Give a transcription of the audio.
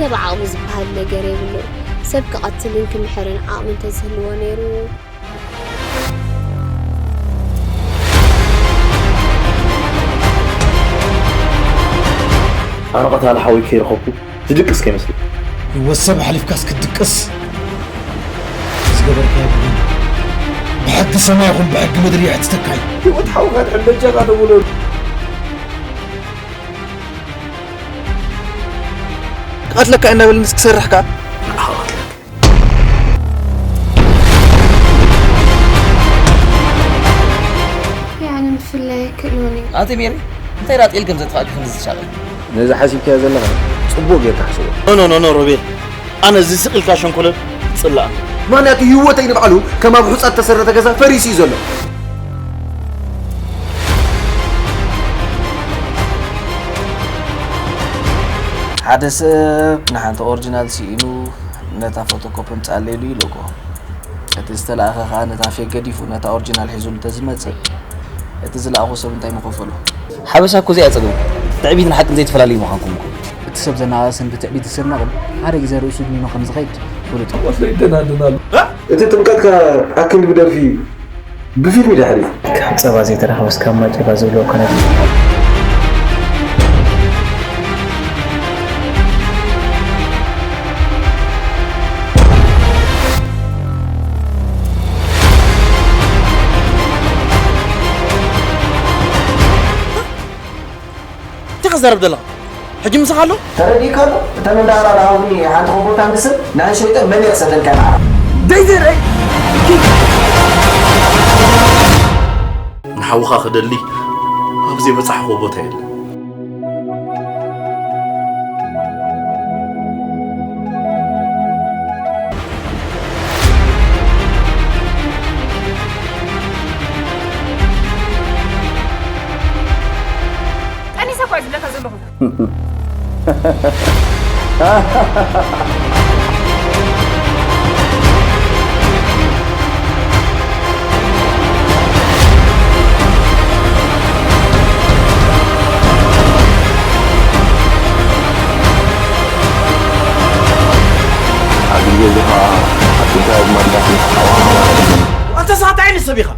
ሰብ ዓቕሚ ዝበሃል ነገር የብሉን። ሰብ ክቐትልን ክምሕርን ዓቕሚ እንተዝህልዎ ነይሩ። ኣነ ቀታሊ ሓወይ ከይረኸብኩ ዝድቅስ ከይመስል። ህይወት ሰብ ሓሊፍካስ ክትድቅስ ዝገበርካዮ ብሕጊ ሰማይ ይኹን ብሕጊ ምድሪ የሕትተካ እዩ። ህይወት ሓውካ ድሕን በጃኻ ደውለሉ። ክቐትለካ እናበለንስ ክሰርሕ ከኣ ያንን ብፍላይ ክእልወኒ ኣንተ ሜሪ እንታይ ዳጥ ኢል ከም ዘጥፋእኪ ከም ዝሻቀል ነዚ ሓሲብካዮ ዘለኻ ጽቡቕ ጌርካ ሓስቦ። ኖ ኖ ኖ ሮቤል ኣነ እዚ ስቕ ኢልካ ሸንኮለል ጽላእ ምኽንያቱ ህይወተይ ንባዕሉ ከም ኣብ ሑጻ እተሰረተ ገዛ ፈሪሱ እዩ ዘሎ። ሓደ ሰብ ንሓንቲ ኦሪጂናል ስኢኑ ነታ ፎቶኮፕ ምጻለይሉ ይልእኮ። እቲ ዝተላእኸ ከኣ ነታ ፌክ ገዲፉ ነታ ኦሪጂናል ሒዙሉ ተዝመጽእ እቲ ዝለኣኾ ሰብ እንታይ ምኸፈሎ? ሓበሳ እኮ እዚኣ ጸገም ትዕቢትን ሓቅን ዘይተፈላለዩ ምዃንኩም እኮ። እቲ ሰብ ዘነቓቕስን ብትዕቢት ዝስርነቕን ሓደ ግዜ ርእሱ ድኒኑ ከም ዝኸይድ ፍሉጥ እዩ። ወስለ ይደናደናሉ። እቲ ጥምቀትካ ኣክል ብደርፊ ብፊልም እዩ ድሕሪት ካብ ጸባ ዘይተረኸበስ ካብ ማጨባ ዝብልዎ ኮነ። እንታይ ከዛረብ ዘለኻ ሕጂ ምሳኻ ኣሎ ተረዲእካ ኣሎ እተን እንዳራራሃውኒ ሓንቲ ኮቦርታ ንስብ ንኣንሸይጠ መን የሰደልካ ንዓ ደይ ዘርአይ ንሓውኻ ክደሊ ኣብ ዘይበጻሕኽዎ ቦታ የለን። ጠኒሰ እኳ ዝብለካ ዘለኹ ኣብ ግዜ እዚ ኸዓ ኣብ ጥንታዊ ማንዳት ሓዋማ ኣንተ ሳታ ዓይኒ ሰብ ኢኻ